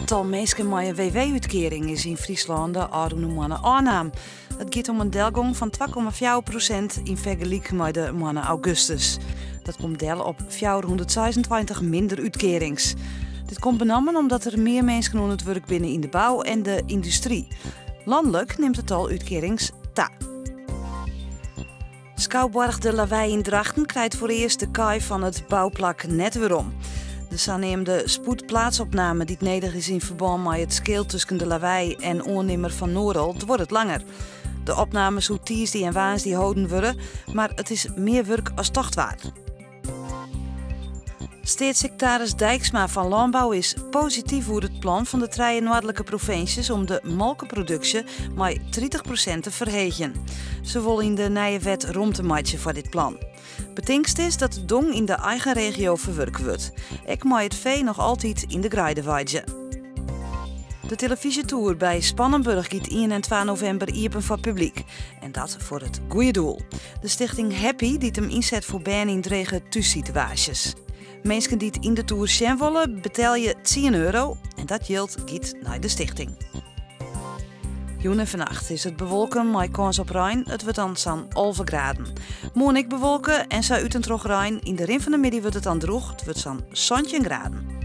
It tal minsken mei in WW-útkearing is yn Fryslân de ôfrûne moanne ôfnaam. It giet om in delgong fan 2,4 prosint yn fergelyk mei de moanne augustus. Dat komt del op 426 minder útkearings. Dit komt benammen omdat der mear minsken oan it wurk binne yn de bou en de yndustry. Lanlik nimt it tal útkearings ta. Skouboarch De Lawei yn Drachten krijt foarearst de kaai fan it bouplak net werom. De saneamde spoedplaatsopname dy't nedich is yn ferbân mei it skeel tusken De Lawei en oannimmer Van Norel duorret langer. De opname soe tiisdei en woansdei holden wurde, mar it is mear wurk as tocht waard. Steatssiktaris Dijksma fan Lânbou is posityf oer it plan fan de trije noardlike provinsjes om de molkeproduksje mei 30 prosint te ferheegjen. Se wol yn de nije wet romte meitsje foar dit plan. Betingst is dat de dong yn de eigen regio ferwurke wurdt. Ek mei it fee noch altyd yn de greide weidzje. De telefyzjetoer by Spannenburch giet ien en twa novimber iepen foar publyk. En dat foar it goede doel. De stichting Happy dy't him ynset foar bern yn drege thússituaasjes. Minsken dy't yn de toer sjen wolle, betelje tsien euro en dat jild giet nei de stichting. Jûn en fannacht is it bewolke mei kâns op rein. It wurdt dan sa'n 11 graden. Moarn ek bewolke en sa út en troch rein. Yn de rin fan de middei wurdt it dan drûch. It wurdt sa'n 17 graden.